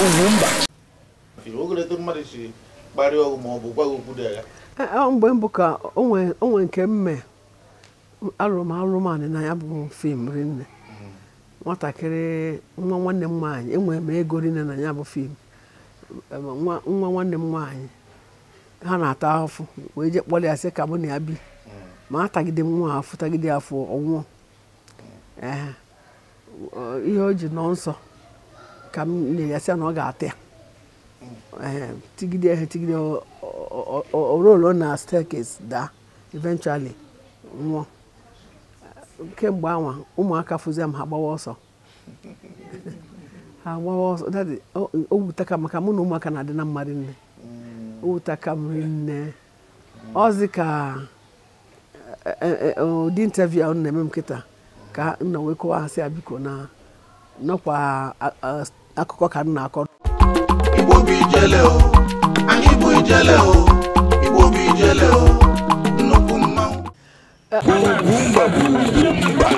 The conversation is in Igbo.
Ugwumba. Ogologo mmadụ si kparịa ọgụ ma ọ bụ gwa gị okwu dị agha. Mgbe mbụ ka onwe nke mme alụmanị na ya bụ fim rinne. Nwatakịrị nwa nwanne m nwaanyị enwere m ego rinne na ya bụ fim. Nwa nwanne m nwaanyị ha na-ata afụ wee jee kpọrọ ya sị ka mụ na ya bi. Ma atagide m nwa afụ tagide afụ ọnwụọ. Ee, ihe o ji nọ nsọ ka m nyere ya sị na ọ ga-ata ya. Ee, tigide ihe tigide o rolu na staircase daa, eventually nwụọ. Kemgbe anwa ụmụaka fụzie m ha gbawa ọsọ, ha gbawa ọsọ. Daddy, o wutaka maka mụ na ụmụaka na-adị na mmadụ nne. O wutaka m rinne. Ọzi ka ụdị interview ahụ na-eme m kịta ka nna wee kọwaa ha sị ya biko na nọkwa akụkọ ka m na-akọ. Igbo bụ ijele o, anyị bụ ijele o, Igbo bụ ijele o, nnukwu mmanwụ. Ugwumba bụ Ugwumba.